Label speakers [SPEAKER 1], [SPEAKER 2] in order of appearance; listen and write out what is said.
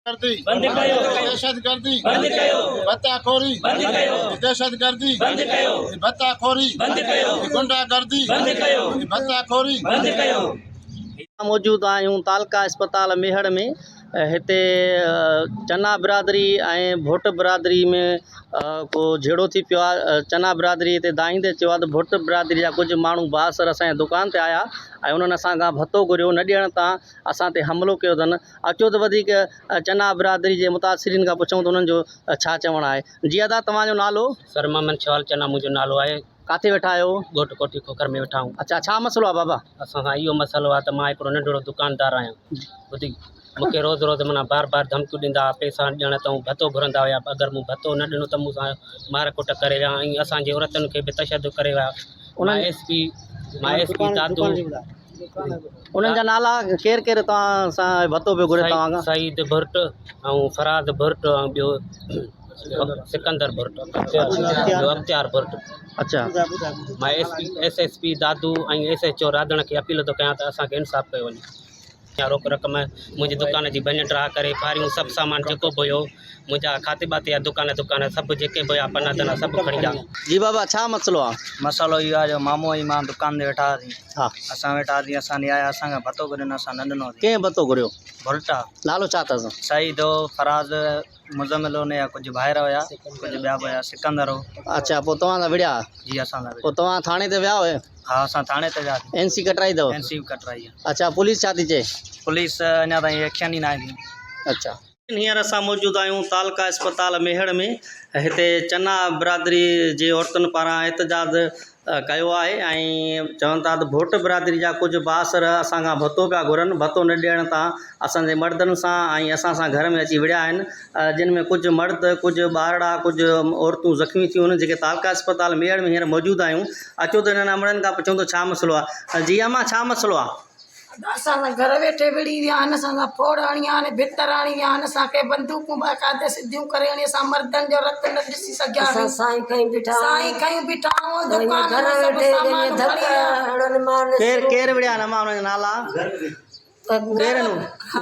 [SPEAKER 1] گردي
[SPEAKER 2] بند ڪيو.
[SPEAKER 1] دهشتگردي
[SPEAKER 2] بند ڪيو.
[SPEAKER 1] ڀتا خوري
[SPEAKER 2] بند ڪيو.
[SPEAKER 1] دهشتگردي
[SPEAKER 2] بند ڪيو.
[SPEAKER 1] ڀتا خوري
[SPEAKER 2] بند ڪيو.
[SPEAKER 1] گنڊا گردي
[SPEAKER 2] بند ڪيو.
[SPEAKER 1] ڀتا خوري
[SPEAKER 2] بند ڪيو.
[SPEAKER 3] موجود آهيون تعلقه اسپتال ميهڙ ۾ هتي چنا برادري ۽ ڀٽ برادري ۾ ڪو جهيڙو ٿي پيو آهي چنا برادري هتي دانهيندي چيو آهي ته ڀٽ برادري جا ڪجهه ماڻهو بااثر اسان جي دڪان تي آيا ۽ انهن اسان کان ڀتو گهريو نه ڏيڻ تان اسان تي حملو ڪيو اٿن اچو ته وڌيڪ چنا برادري جي متاثرين کان پڇون ته انهن جو ڇا چوڻ آهي. جي ادا توهان جو نالو؟
[SPEAKER 4] سر محمد شوال چنا منهنجو نالو آهي.
[SPEAKER 3] ڪاٿي ويٺا آهيو؟
[SPEAKER 4] ڳوٺ ڪوٺي کوکر ۾ ويٺا آهيون.
[SPEAKER 3] اڇا ڇا مسئلو آهي بابا؟
[SPEAKER 4] اسان سان اهو مسئلو آهي ته مان هڪڙو ننڍڙو دڪاندار آهيان ٻڌي مون کي روز روز معنيٰ بار بار ڌمڪيون ڏيندا هئا پئسا ڏيڻ تئون ڀتو گهرندا هيا اگر مون ڀتو نه ڏنو ته مون سان مار ڪٽ ڪري ويا ۽ اسان جي عورتن کي به تشدد ڪري ويا مان ايس پي مان ايس پي دادو
[SPEAKER 3] انهن جا نالا ڪير ڪير توهان سان ڀتو پيو گهري توهان کان؟
[SPEAKER 4] سعيد ڀرٽ ۽ فراز ڀرٽ ۽ ٻيو سڪندر ڀرٽ ٻيو اختيار ڀرٽ.
[SPEAKER 3] اڇا.
[SPEAKER 4] مان S P S S P Dadu ۽ S H O Radhan کي اپيل ٿو ڪيان ته اسان کي انصاف ڪيو وڃي. يا روڪ رقم منهنجي دڪان جي ڀڃ ڊاهه ڪري ڦاريون سڀ سامان جيڪو به هيو منهنجا کاتي ٻاتي جا دڪان دڪان سڀ جيڪي به هيا پنا دنا سڀ کڻي ويا.
[SPEAKER 3] جي بابا ڇا مسئلو آ؟
[SPEAKER 5] مسئلو اهو آ جو مامو ۽ مان دڪان تي ويٺا هئاسين.
[SPEAKER 3] ها.
[SPEAKER 5] اسان ويٺا هئاسين اسان ڏي آيا اسان کان ڀتو گهرين اسان نه ڏنوسين.
[SPEAKER 3] ڪنهن ڀتو گهريو؟
[SPEAKER 5] ڀرٽا.
[SPEAKER 3] نالو ڇا اٿس؟
[SPEAKER 5] سعيد هو، فراز، مزمل هن جا ڪجهه ڀائر هيا ڪجهه ٻيا به هيا سڪندر هو.
[SPEAKER 3] اڇا پوء توهان سان وڙهيا؟
[SPEAKER 5] جي اسان سان وڙهيا.
[SPEAKER 3] پوء توهان ٿاڻي تي ويا هيو؟
[SPEAKER 5] ها اسان ٿاڻي تي وياسين.
[SPEAKER 3] اين سي ڪٽرائي اٿو؟
[SPEAKER 5] اين سي به ڪٽرائي آ.
[SPEAKER 3] اڇا پوليس ڇا ٿي چئي؟
[SPEAKER 5] پوليس اڃا تائين ايڪشن ئي ناهي کنيو.
[SPEAKER 3] اڇا. هينئر اسان موجود آهيون تعلقه اسپتال ميهڙ ۾ هتي چنا برادري جي عورتن پاران احتجاج ڪيو آهي ۽ چون ٿا ته ڀوٽ برادري جا ڪجهه بااثر اسان کان ڀتو پيا گهرن ڀتو نه ڏيڻ تان اسان جي مردن سان ۽ اسان سان گهر ۾ اچي وڙهيا آهن جن ۾ ڪجهه مرد ڪجهه ٻارڙا ڪجهه عورتون زخمي ٿيون آهن جيڪي تعلقه اسپتال ميهڙ ۾ هينئر موجود آهيون اچو ته هنن امڙن کان پڇون ته ڇا مسئلو آهي جي امان ڇا مسئلو آهي.
[SPEAKER 6] اسان سان گهر ويٺي وڙهي ويا آهن اسان سان ڦوڙ هڻي ويا آهن ڀتر هڻي ويا آهن اسان کي بندوقون باقاعده سڌيون ڪري هڻي اسان مردن جو رت نه ڏسي سگهيا
[SPEAKER 7] اسان سائين کنيون بيٺا
[SPEAKER 6] سائين کنيون بيٺا آهيون
[SPEAKER 7] آهيون
[SPEAKER 6] دڪان
[SPEAKER 7] گهر
[SPEAKER 6] مان سڀ
[SPEAKER 7] ويٺي
[SPEAKER 6] سامان
[SPEAKER 7] ڌڪ
[SPEAKER 6] کڻي ويا
[SPEAKER 7] هڻن مارن
[SPEAKER 3] ڪير ڪير وڙهيا آهن امان انهن جا نالا ڪير آهن اهي؟